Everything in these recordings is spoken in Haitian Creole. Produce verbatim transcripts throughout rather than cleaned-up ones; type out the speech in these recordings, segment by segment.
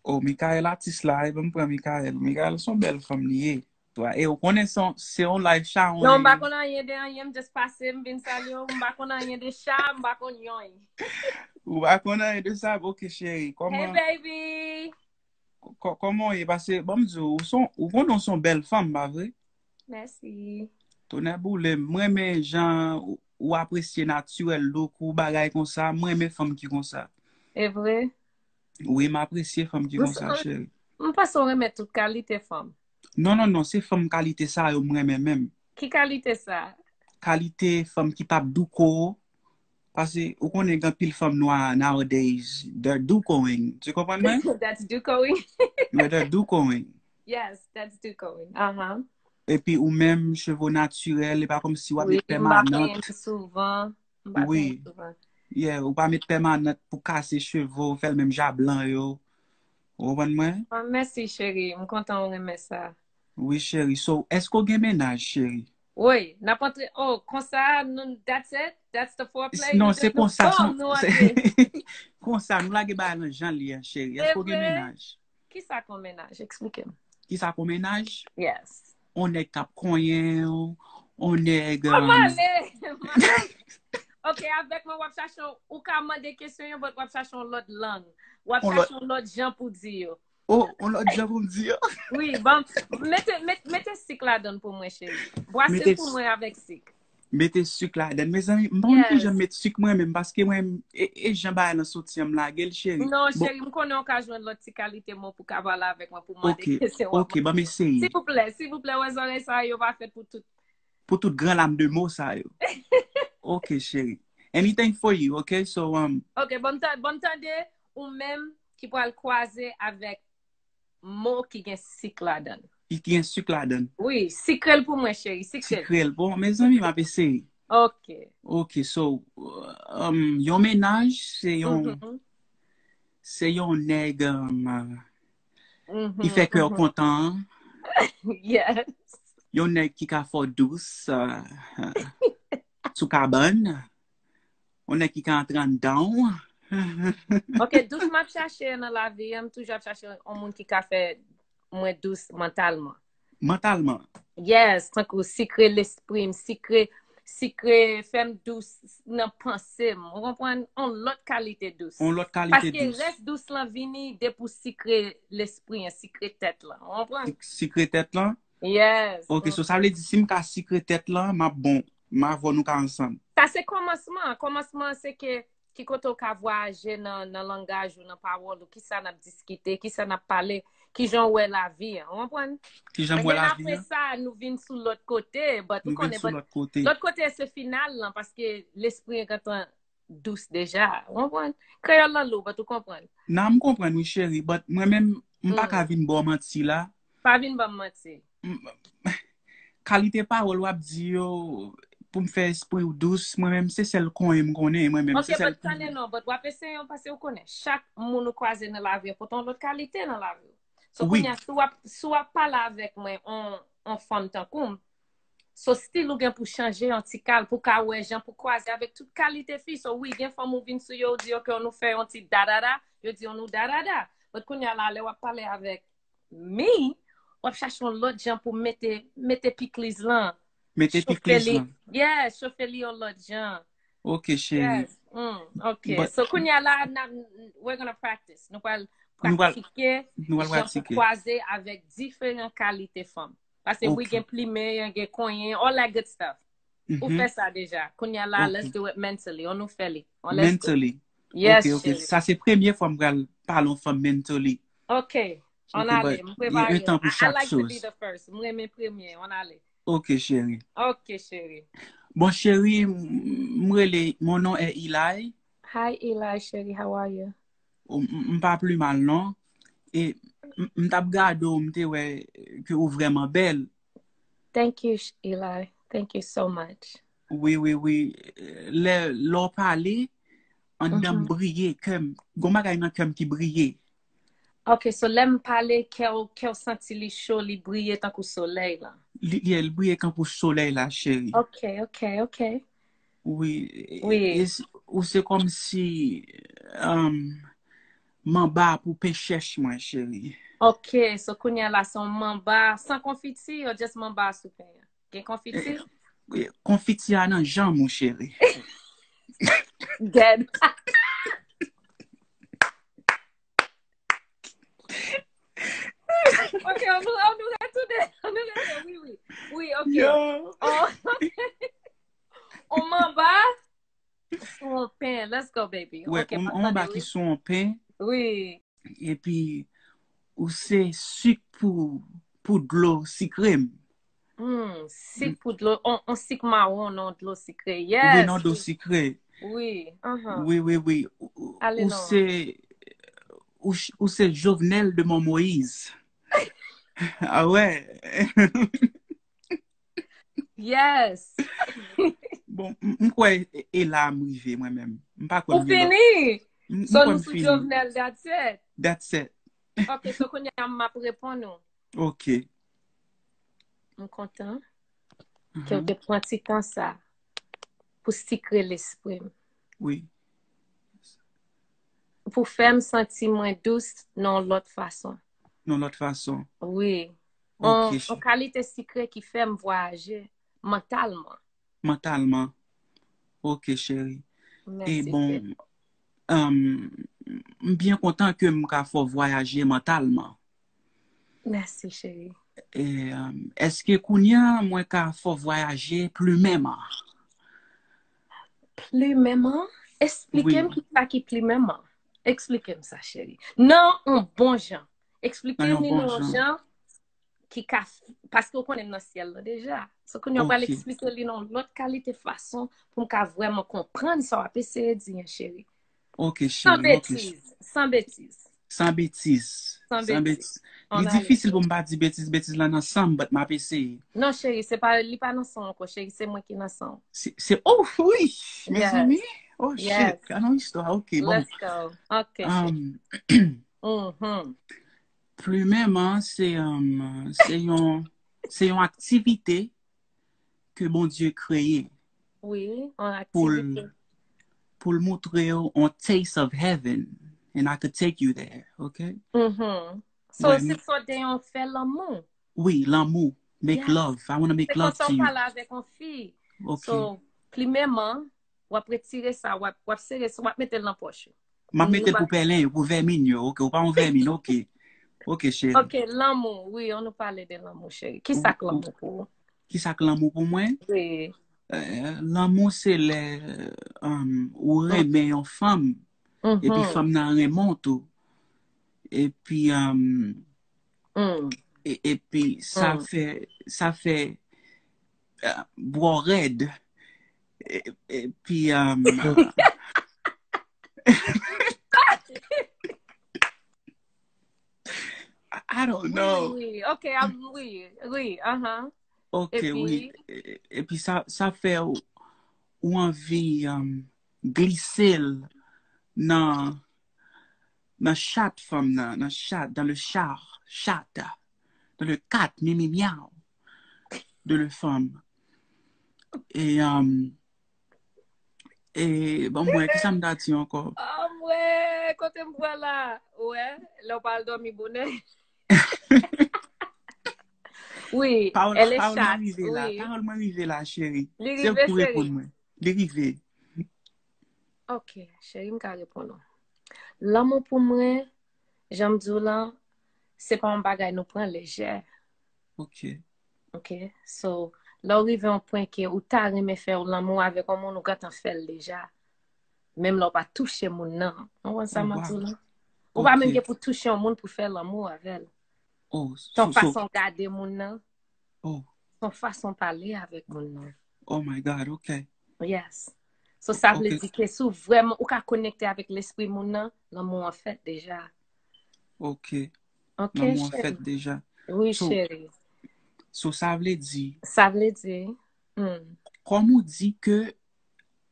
Oh, Michael atis la, e ban m pran Michael. Michael se yon bèl fanm li ye. Twa, e ou konnen se yon, se yon live Sharon Non, m li pa ye. Konn anyen de anyen, m just pase, m vin salye w, m pa konn anyen de cha, m pa konn yon. Ou pa konn anyen de sa, ok cheri. Hey Kòman, baby! kò- kòman w ye? Paske, ban m di w, ou son, ou konnen w se yon bèl fanm, pa vre? Mèsi. Tonè boule, m renmen jan ou, ou apresye natirèl look ou, bagay konsa, m renmen fanm ki konsa. E vre? Wi, m apresye fanm ki M konsa, cheri. M panse w renmen tout kalite fanm. Non, non, non, se fanm kalite sa yo m renmen menm. Ki kalite sa? Kalite fanm ki p ap douko. Paske ou konnen gen anpil fanm nwa nowadays, they're doukoing. Tu konprann mwen? That's dukoing. Yeah, they're doukoing. Yes, that's dukoing. Uh-huh. Epi ou menm, cheve w natirèl, e pa kòmsi w ap Wi, met m pa pèmanant. Penyen souvan. M pa Wi. Penyen souvan. Yeah, ou pa met pèmanant pou kase cheve w, fè l menm jan blan yo. Ou konprann mwen? Oh, mèsi cheri, m kontan w renmen sa. Wi, cheri. So, èske w gen mennaj, cheri? Wi, n ap antre. Oh, konsa, nou, that's it? That's the foreplay? Non, Nou se te- nou- konsa. Boom, se- nou se- antre. Konsa, nou lage bagay nan jan li an, cheri. E Èske w gen vre? Mennaj? Kisa kon mennaj? Eksplike m. Kisa kon mennaj? Yes. On nèg k ap konyen w, on nèg Oh, um, male! Male! Ok, avèk mwen, w ap chache, ou ka mande kesyon yo, but w ap chache yon lòt lang. W ap On lòt- chache yon lòt jan pou di yo. Oh, on lòt jan pou m di yo. Wi, bon, mete, mete, mete sik ladan pou mwen, cheri. Bwase Mete- pou mwen avèk sik. Mete sik ladan. Mezanmi, m pa konn ki Yes. jan m met sik mwen menm, paske mwen, e, e jan bagay lan soti an m lage l, cheri. Non, Bon, cheri, m konnen w ka jwenn lòt ti kalite mo pou ka pale avèk mwen, pou mande ok, kesyon w ap ok, ban m mande. eseye. Silvouplè, silvouplè, wè zòrèy sa yo pa fèt pou tout. Pou tout gran lam de mo sa yo. Ok, cheri. Anything for you, ok? So, um, Ok, bon, m ta- bon, m tande ou menm ki pral kwaze avèk mo ki gen sik ladan. Ki gen sik ladan. Wi, sikre l pou mwen, cheri, sikre l. Sikre l. Bon, mezanmi, m ap eseye. Ok. Ok, so, um, yon mennaj, se yon, Mhm, se yon nèg um, ki mhm, fè kè w mhm. Kontan, Yes. yon nèg ki ka fè w dous uh, sou kabann, yon nèg ki ka antre anndan w. Ok, dous m ap chache nan lavi an, m toujou ap chache yon moun ki ka fè mwen dous mantalman. Mantalman. Yes, tankou sikre lespri m, sikre, sikre fè m dous nan panse m. Ou konprann? On lòt kalite dous. On lòt kalite Paske dous. Rès dous lan vini depi w sikre lespri an, sikre tèt lan. Ou konprann? Sik- Sikre tèt lan. Yes. Ok, so sa vle di si m ka sikre tèt lan, m ap bon. M avè w nou ka ansanm. Sa se kòmansman. Kòmansman se ke ki kote w ka vwayaje nan, nan langaj ou, nan pawòl ou, kisa n ap diskite, kisa n ap pale, kijan w wè lavi an, ou konprann? Kijan m wè And then lavi apre an? Sa, nou vin sou lòt kote, but ou Nou vin konnen, sou but lòt kote. Lòt kote se final lan, paske lespri an gentan dous deja, ou konprann? Kreyòl lan lou, but ou konprann. Nan, m konprann wi cheri, but mwen menm, m pa ka Mm. Vin ba w manti la. Pa vin ban m manti. M- Kalite pawòl w ap di yo pou m fè espri w dous, mwen menm se sèl konyen m konnen, mwen menm Ok, se sèl but tande non, but w ap eseye yon, paske ou konnen, chak moun ou kwaze nan lavi an pote yon lòt kalite nan lavi w. So Wi. Kounye a, si w ap, si w ap pale avèk mwen, on, on fanm tankou m, so still ou gen pou chanje yon ti kal, pou ka wè jan pou kwaze avèk tout kalite fi. So wi, gen fanm ou vin sou yo, ou di, ok, on nou fè yon ti dadada, yo di, on nou dadada. But kounye a la, lè w ap pale avèk mi, w ap chache yon lòt jan pou mete, mete pikliz lan. Mete Chofe pikliz li. Lan. Yeah, chofe li yon lòt jan. Ok, cheri. Yes. Mm, ok. But- So, kounye a la, n ap- we're gonna practice. Nou pral Nou pral- pratike nou pral jan pou pratike. Kwaze avèk diferan kalite fanm. Paske wi, Ok. Gen plimen, gen konyen, all that good stuff. Ou Mhm. Fè sa deja. Kounye a la, Ok. Let's do it mentally. On nou fè li. On let's go. Mentally. Yes, Ok, ok. Cheri. Sa se premye fwa m pral pale yon fanm mentally. Ok. On Ok, ale. but M you- prepare. you tan pou I, I chak like to be choz. The first. M renmen premye. On ale. Ok, cheri. Ok, cheri. Bon, cheri, m m rele, mon nom est Eli. Hi, Eli, chérie. How are you? M m pa pli mal, non. E m m t ap gade w, m te wè ke ou vrèman bèl. Thank you, sh- Eli. Thank you so much. Wi, wi, wi. Lè, lè w pale, anndan m Mhm. Briye, kè m. Gon bagay nan kè m ki briye. Ok, so lè m pale, kè w, kè w santi li cho, li briye tankou solèy lan. Li, li, li briye tankou solèy la, cheri. Ok, ok, ok. Wi. Wi. E s- ou se kòmsi um, manba pou pen chèch mwen, cheri. Ok, so kounye a la se yon manba san konfiti, ou just manba sou pen an? Gen konfiti? Konfiti a nan janm ou, cheri. Dead. Ok, on nous, on nous retourne. On nous retourne. Oui, oui. Oui, ok. Yo. On, on manba sou yon pen. Let's go, baby. Ouais, Ok, on, pa on manba tande, ki oui. Sou yon pen, Oui. epi ou se sik pou, pou dlo sikre m. Hmm, sik pou dlo, on, on sik mawon, non, dlo sikre. Ou Yes. Non, dlo sikre. Oui. Uh-huh. Oui, oui, oui. Ou, Ale ou non. Se, ou, ou se Jovenel de mon Moïse. Ah ouais. Yes. Bon, m m kwè e, e la m rive mwen menm. M pa kwè Ou m gen lòt. Fini. M m So kwè nou m sou fini. Jovenel, that's it. That's it. Ok, so kounye a m ap reponn ou. Ok. M kontan ke w te pran ti tan sa pou sikre lespri m. Wi. Pou fè m santi mwen dous nan yon lòt fason. Nan lòt fason. Wi. Ok, Yon kalite sikre ki fè m vwayaje mantalman. Mantalman. Ok, cheri. E Mèsi, bon, cheri. um, m byen kontan ke m ka fè w vwayaje mantalman. Mèsi, cheri. E, um, èske kounye a mwen ka fè w vwayaje plimenman? Plimenman? Eksplike m Wi. Ki sa ki plimenman. Eksplike m sa, cheri. Nan yon bon jan. Eksplike Nan m yon li bon nan yon jan. Jan ki ka f-, paske w konnen m nan syèl la deja. So kounye a w pral Ok. Eksplike li nan yon lòt kalite fason pou m ka vrèman konprann sa w ap eseye di an, cheri. Ok, San cheri, ok. Betiz, san betiz. San betiz. San San betiz. betiz. On Li ale. Difisil pou m pa di betiz, betiz la nan san m, but m ap eseye. Non, cheri, se pa, li pa nan san w ankò, cheri, se mwen ki nan san w. Se, se, oh, wi, Yes. Mezanmi. Oh, Yes. Shit, ka nan istwa, ok, bon. Let's go. Ok, cheri. Um, Mhm. Plimenman, se, um, se yon, se yon aktivite ke Bondye kreye Wi, yon pou l, aktivite. Pou l montre w on taste of heaven, and I could take you there, ok? Mhm. So, Mwen, se sòt de yon fè lanmou. Wi, lanmou. Make Yes. Love. I wanna make Se love konsa to w you. Pale avèk yon fi. Ok. So, plimenman, w ap retire sa, w ap, w ap sere sa, w ap mete l nan pòch ou. M ap Nou mete l pa- pou pèlen, pou vèmin yo, ok? Ou pa yon vèmin, ok? Ok, cheri. Ok, lanmou, wi, on nou pale de lanmou, cheri. Ki sa k lanmou pou ou? Ki sa k lanmou pou mwen? Wi. Eh, lanmou se lè, um, ou renmen yon fanm, epi Mhm. Fanm nan renmen w tou. Epi, um, Mm. e, epi sa Mm. Fè, sa fè, uh, bwò rèd. E, epi, um, I, I don't know. Wi, wi. Ok, am, wi, wi, aha. Ok, Epi? Wi. E, epi sa, sa fè ou, ou anvi, um, glise l nan, nan chat fanm nan, nan chat, dans le chat, chat, dans le cat, mimi miaw, de le fanm. E, um, e, bon, mwen, ki sa m ta di ankò? Anmwe, kote m pran la? Wè, lè w pral dòmi bonè. Wi, Pawòl, elle est pawòl mwen chat, rive la, wi. Pawòl mwen rive la, cheri. Li Se ou rive, pou cheri. Reponn mwen. Li rive. Ok, cheri, m ka reponn ou. Lanmou pou mwen, jan m di w lan, se pa yon bagay nou pran lejè. Ok. Ok, so, lè w rive yon pwen ke ou ta renmen fè yon lanmou avèk yon moun, ou gentan fè l deja. Menm lè w pa touche moun nan. Ou konprann sa Oh, m ap di w wow. Lan? Ou pa menm Ok. Gen pou touche yon moun pou fè lanmou avè l. Oh, Ton so, so, fason w gade moun nan, oh, ton fason w pale avèk moun nan. Oh my God, ok. Yes. So, sa vle Ok. Di ke si w vrèman, ou ka konekte avèk lespri moun nan, lanmou an fèt deja. Ok. Ok, Lanmou an cheri. Fèt deja. Wi, So, cheri. So, sa vle di, Sa vle di, hmm. Kòm ou di ke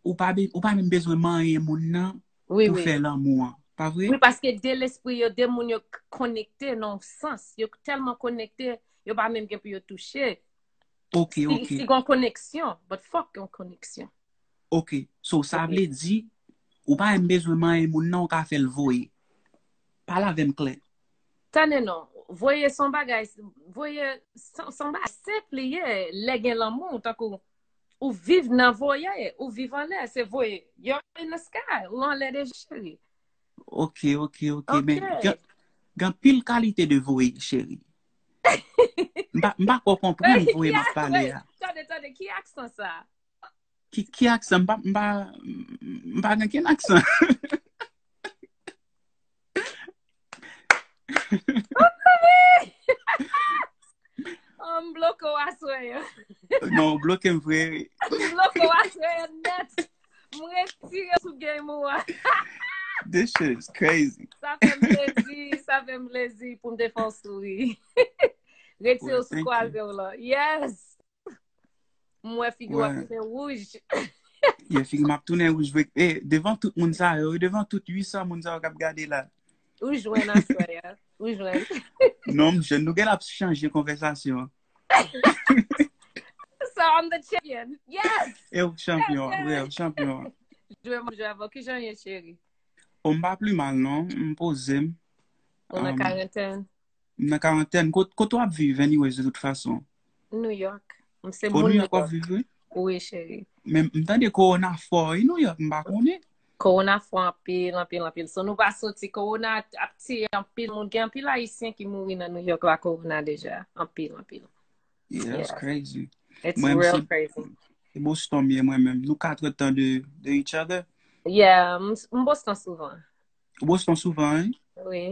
ou pa, be- ou pa menm bezwen manyen moun nan Wi, pou wi. Fè lanmou an, pa vre? Wi, paske de lespri yo, de moun yo k- konekte nan yon sans. Yo tèlman konekte, yo pa menm gen pou yo touche. Ok, Si, ok. Si gen yon koneksyon, but fòk gen yon koneksyon. Ok, so sa Ok. Vle di, ou pa menm bezwen manyen moun nan, ou ka fè l voye. Pale avè m klè. Tande non, voye se yon bagay, voye se se yon bagay senp li ye, lè gen lanmou, tankou ou viv nan voye, ou viv anlè, se voye. You're in the sky, ou anlè deja, cheri. Ok, ok, ok, men Ok. gen, gen pil kalite de voye, cheri. M pa, m pa ko konprann voye m ap pale a. Tande, tande, ki aksan sa? Ki, ki aksan? M pa, m pa, m pa gen kenn aksan. Oh, m bloke w aswè a. Non, ou bloke m vre. M bloke w aswè a nèt. M retire sou game ou a. This shit is crazy. Sa fè m plezi, sa fè m plezi pou m te fè w souri. Retire w sou kwaze w lan. Yes. M wè figi w ap tounen wouj. Yeah, figi m ap tounen wouj vre. E, devan tout moun sa yo, devan tout uit san moun sa yo k ap gade la. Ou jwenn aswè a. Ou jwenn. Non, m jwenn. Nou gen ap chanje konvèsasyon. So I'm the champion. Yes! E ou k chanpyon, wi, ou k chanpyon. Jwe m ap jwe avè w. Kijan w ye, cheri? O, m pa pli mal, non. M poze m. Ou nan karantèn? M nan karantèn. Kot, kote w ap viv, anyways, de tout fason? New York. M se O, moun New York w ap viv, wi? Wi, cheri. Men m tande kowona fò, wi, New York, m pa konnen. Kowona fò anpil, anpil, anpil. So nou pa soti, kowona ap tiye anpil moun. Gen anpil Ayisyen ki mouri nan New York la, kowona deja. Anpil, anpil. Yeah, that's crazy. It's real crazy. Mwen, m se, se Boston m ye, mwen menm. Nou katr tan de, de each other? Yeah, m, m Boston souvan. Ou Boston souvan, wi? Wi.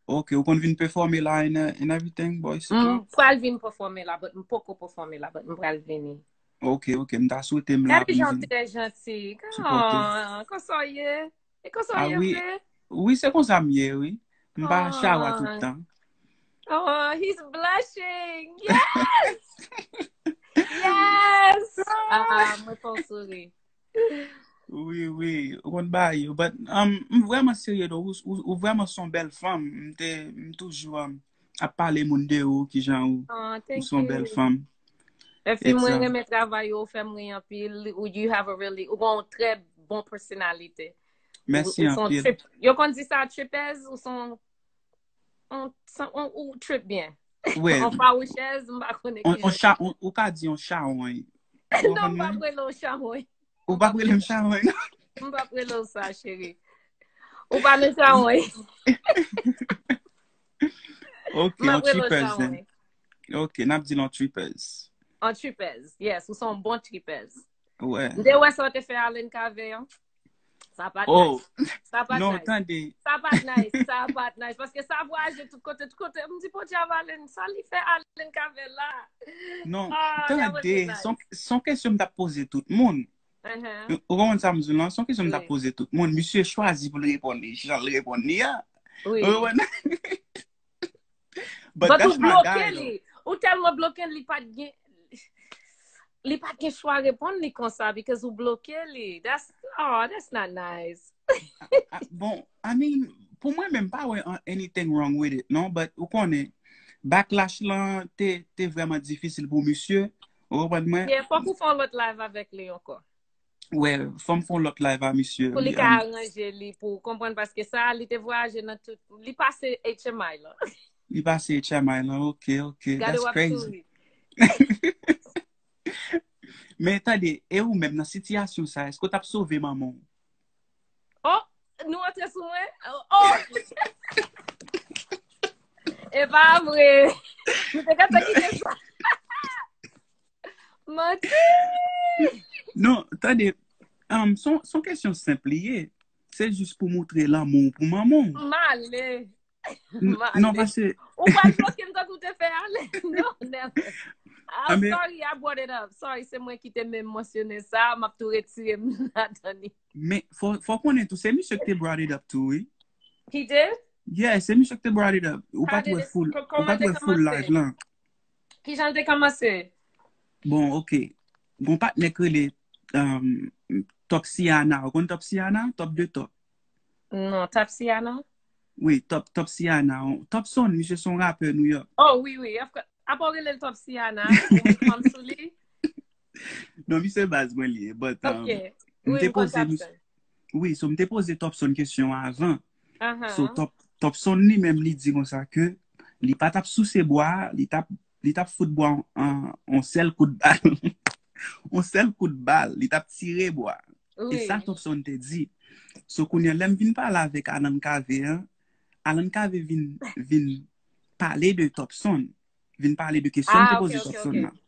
Ok, ou konn vin pèfòme la and, uh, and everything, boy, se M pral vin pèfòme la, but m poko pèfòme la, but m pral vini. Ok, ok, m ta swete m la pou m vin. Gade jan w trè janti. Sipòte. Oh, konsa w ye? E konsa w ye vre? Wi, se konsa m ye, wi. M pa chawa tout tan. Oh, he's blushing. Yes! Yes! Ah, mwen fè w souri. Wi, wi, ou konn bagay yo. But, um, m vrèman serye, though. Ou, ou, ou vrèman se yon bèl fanm. M te, m toujou, um, ap pale moun de ou, kijan ou, ou se yon bèl fanm. Epi mwen renmen travay ou, ou fè m ri anpil. Ou, you have a really, ou gen yon trè bon pèsonalite. Mèsi anpil. Yo konn di sa tripèz, ou se yon, yon, yon, ou trip byen. Yon fawouchèz, m pa konnen ki jan. Ou ka di yon chawony. Non, m p ap rele w chawony. Ou p ap rele m chawony, non? M p ap rele w sa, cheri. Ou pa nan chawony. Ok, yon tripèz, then. Ok, n ap di l yon tripèz. Yon tripèz, yes, ou se yon bon tripèz. M te wè sa w te fè Allen Cavey an. Sa pa t nice. Sa pa t nice. Non, tande. Sa pa t nice. Sa pa t nice. Paske sa vwayaje tout kote, tout kote. M di, Podyab Allen, sa li fè Allen Cavey la? Non, tande. Se yon kesyon m t ap poze tout moun. Ou konprann sa m di w lan? Se yon kesyon m t ap poze tout moun. Misye chwazi pou l reponn li jan l reponn li a. Ou konprann? But ou bloke li. Ou tèlman bloke li, li pa t gen, li pa t gen chwa reponn li konsa because ou bloke li. That's, oh, that's not nice. Bon, I mean, pou mwen menm pa wè anything wrong with it, non, but ou konnen, backlash lan te, te vrèman difisil pou misye, ou konprann mwen? Yeah, fòk ou fè yon lòt live avèk li ankò. Wè, fò m fè yon lòt live a misye. Pou li ka aranje li, pou w konprann, paske sa, li te vwayaje nan tout, li pase H M I lan. Li pase H M I lan, ok, ok, that's crazy. Men tande, e ou menm nan sitiyasyon sa, èske w t ap sove manman w? Oh, nou antre sou mwen? Oh! E pa vre. Nou te gentan kite sa. Manti! Non, tande, um, se yon, se yon kesyon senp li ye. Se jis pou moutre lanmou w pou manman w. M ale. M ale. Non, paske ou pral bloke m tankou w te fè Allen. Non, never. I'm sorry I brought it up. Sorry, se mwen ki te menm mansyone sa. M ap tou retire m ladan li. Men, fò, fò konnen tou, se misye ki te brought it up tou, wi. He did? Yeah, se misye ki te brought it up. Ou pa t wè full, ou pa t wè full live lan. Kijan l te kòmanse? Bon, ok. Gon patnè k rele, um, Top Siana. Ou konn Top Siana? Top de Top. Non, Top Siana? Wi, Top, Top Siana. Top Son, misye se yon rapè New York. Oh, wi, wi. Apa w rele l Top Siana? Ou met fanm sou li? Non, misye baz mwen li ye, but, um, m te poze misye. Wi, so m te poze Top Son kesyon avan. So, Top, Topson li menm li di konsa ke li pa t ap souse bwa a, li t ap, li t ap fout bwa an, an sèl kout bal. On sèl kout bal, li t ap tire bwa. E sa Topson te di. So kounye a, lè m vin pale avèk Alan Cavé an, Alan Cavé vin, vin pale de Topson, vin pale de kesyon m te poze Topson nan.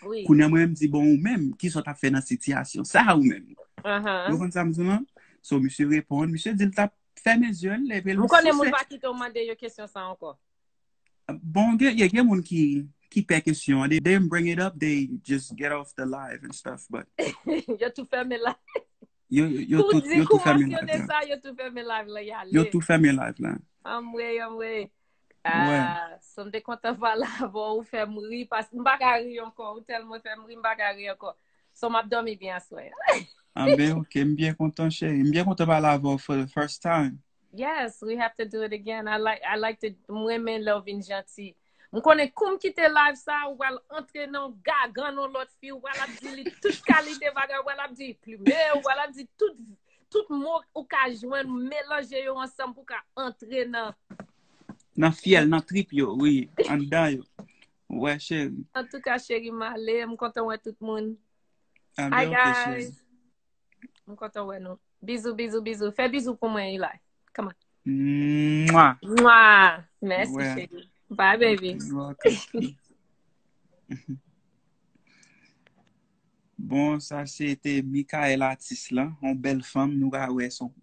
Kounye a mwen menm di, bon, ou menm, kisa w t ap fè nan sitiyasyon sa ou menm? Ou konprann sa m di w lan? So misye reponn, misye di l t ap fèmen zye l, epi l souse. M konnen moun pa kite w mande yo kesyon sa ankò. Bon, gen, gen moun ki, ki pè kesyon an. They, they bring it up, they just get off the live and stuff, but Yo tou fèmen live. Yo, yo tou, yo tou fèmen live la. Sa, yo tou fèmen live la, y ale. Yo tou fèmen live la. Anmwey, anmwey. Ah, so m te kontan pale avè w, ou fè m ri, paske m pa ka ri ankò, ou tèlman fè m ri, m pa ka ri ankò. So m ap dòmi byen aswè. Ah ben, ok, m byen kontan, cheri. M byen kontan pale avè w for the first time. Yes, we have to do it again. I like, I like to, m renmen lè w vin janti. M konnen kou m kite live sa, ou pral antre nan gagann yon lòt fi, ou pral ap di li tout kalite bagay, ou pral ap di plime, ou pral ap di tout, tout mo ou ka jwenn, melanje yo ansanm pou ka antre nan Nan fyèl, nan trip yo, wi, anndan yo. Wè, cheri. Antouka, cheri, m ale, m kontan wè tout moun. Ah ben, ok, cheri. M kontan wè nou. Bizou, bizou, bizou. Fè bizou pou mwen, Eli. Come on. Mwa. Mwa. Mèsi, cheri. Bye, baby. You're welcome. Bon, sa se te Michael atis lan, yon bèl fanm, nou ka wè se yon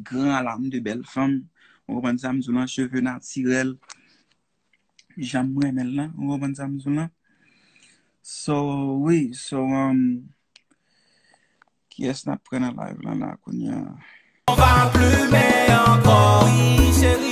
gran lam de bèl fanm. Ou konprann sa m di w lan, cheve natirèl. Jan m renmen l lan, ou konprann sa m di w lan. So, wi, so, um, kiyès n ap pran nan live lan la kounye a? On va plumer encore, wi, cheri.